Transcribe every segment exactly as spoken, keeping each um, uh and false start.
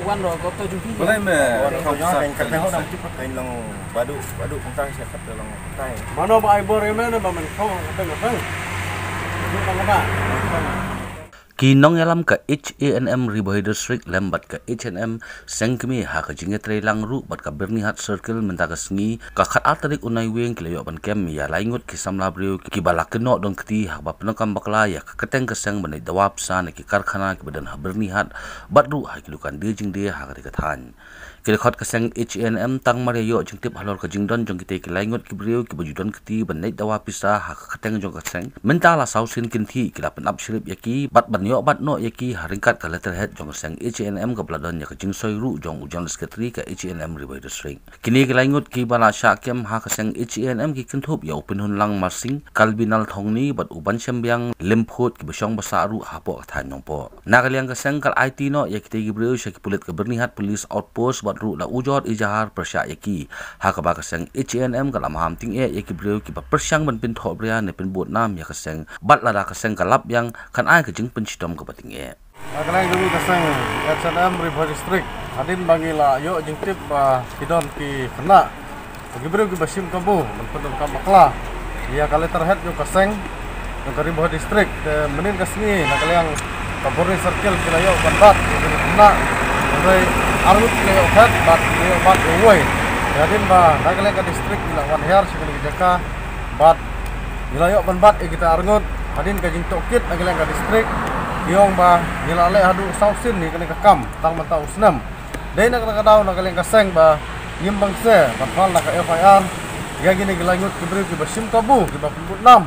Wan ro ko to jumpi. Balei me khong sa kan ho dang tip kan long badu badu kong tai sa kat long tai. Mano ba ai bor eme ne ba men khong kan kan. Ni ba ngana. Ki nongïalam ka H A N M Ri Bhoi District lem bad ka H A N M Seng Kmie ha ka jingïatreilang ruh bad ka Byrnihat Circle mynta ka sngi ka khatar tarik u Naiwieng ki la ïoh ban kem ïa lai ngut ki samla briew kiba la kynnoh don kti ha kaba pyndonkam bakla ïa ka kyrteng ka seng ban leit dawa pisa na ki karkhana kiba don ha Byrnihat bad ruh ha ki dukan die jingdie ha katei ka thaiñ. Ki dkhot ka seng H A N M tang mar ïa ïoh jingtip halor ka jingdon jong kitei ki lai ngut ki briew kiba ju don kti ban leit dawa pisa ha ka kyrteng jong ka seng. Mynta la saw sien kynthih ki la pynap shrip ïa ki bad ban ïoh bat noh ïa ki ha ryngkat ka letterhead jong ka seng H A N M kaba la don ïa ka jingsoi ruh jong u General Secretary ka H A N M Ri Bhoi District. Kine ki lai ngut kiba la shah kem ha ka seng H A N M ki kynthup ïa u Pynhunlang Marsing, Kalbinal Thongni bad u Banshembiang Limphut kiba shong basa ruh hapoh ka thaiñ Nongpoh. Na ka liang ka seng ka la aiti noh ïa kitei ki briew sha ki pulit ka Byrnihat Police Outpost bad ruh la ujor ijahar pyrshah ïa ki. Ha kaba ka seng H A N M ka la maham tyngeh ïa ki briew kiba pyrshang ban pynthohbria ne pynbud nam ïa ka seng bad lada ka seng ka lap biang kan ai ka jingpynshitom kaba tyngeh. Na ka liang jong ngi ka seng H A N M Ri Bhoi District hadien ba ngi la ïoh jingtip ba ki don ki khynnah, ki briew kiba shim kabu ban pyndonkam bakla ïa ka letterhead jong ka seng jong ka Ri Bhoi District. Te mynnin ka sngi na ka liang ka Byrni Circle ki la ïoh ban bat ïa ki khynnah, hynrei arngut ki la ïoh phet bad ki la ïoh bat ïa uwei. Te hadien ba na ka liang ka district ki la wan hiar sha kane ka jaka bad ngi la ïoh ban bat ïa kita arngut. Hadien ka jingtohkit na ka liang ka district ki ong ba ngi la leh haduh saw sien ïa kane ka kam tang mynta u snem. Dei na kata ka daw na ka liang ka seng ba ngim bang se ban file da ka F I R ïa kine ki lai ngut ki briew kiba shim kabu kiba pynbud nam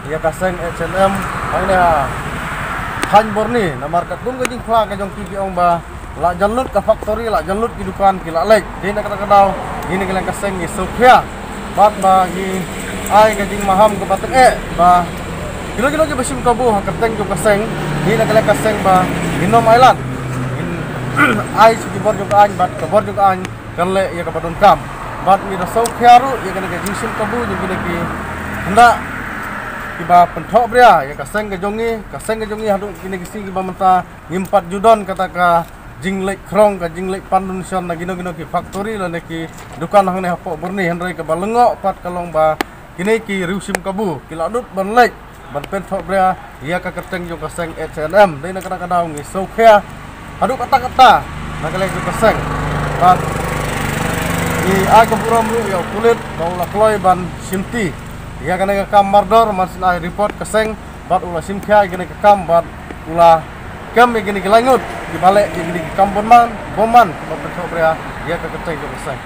ïa ka seng H A N M hangne ha thaiñ Byrni. Namar katkum ka jingphla ka jong ki ki ong ba la jan lut ka factory, la jan lut ki dukan, ki la leit. Dei na kata ka daw kine ki liang ka seng ngi sngewkhia bad ba ngi ai ka jingmaham kaba tyngeh ba kino kino kiba shim kabu ha ka kyrteng jong ka seng, ngi na ka liang ka seng ba ngin ym ailad, ngin ai sha ki bor jong ka aiñ bad ka bor jong ka aiñ kan leh ïa kaba donkam. Bad ngi da sngewkhia ruh ïa kane ka jingshim kabu jong kine ki khynnah kiba pynthohbria ïa ka seng ka jong ngi, ka seng ka jong ngi haduh kine ki sngi kiba mynta ngim pat ju don kata ka jingleit khrong, ka jingleit pan donation na kino kino ki factory lane ki dukan hangne hapoh Byrni, hynrei kaba lyngngoh pat ka long ba kine ki riew shim kabu ki la dut ban leit ban pynthohbria ïa ka kyrteng jong ka seng H A N M. Dei na kata ka daw ngi sngewkhia haduh katta katta na ka liang jong ka seng. Bad ngi ai ka burom ruh ïa u pulit ba u la kloi ban shimti ïa kane ka kam mardor, man syn ai report ka seng bad u la shimkhia ïa kane ka kam bad u la kem ïa kine ki lai ngut kiba leh ïa kine ki kam bymman, bymman kiba pynthohbria ïa ka kyrteng jong ka seng.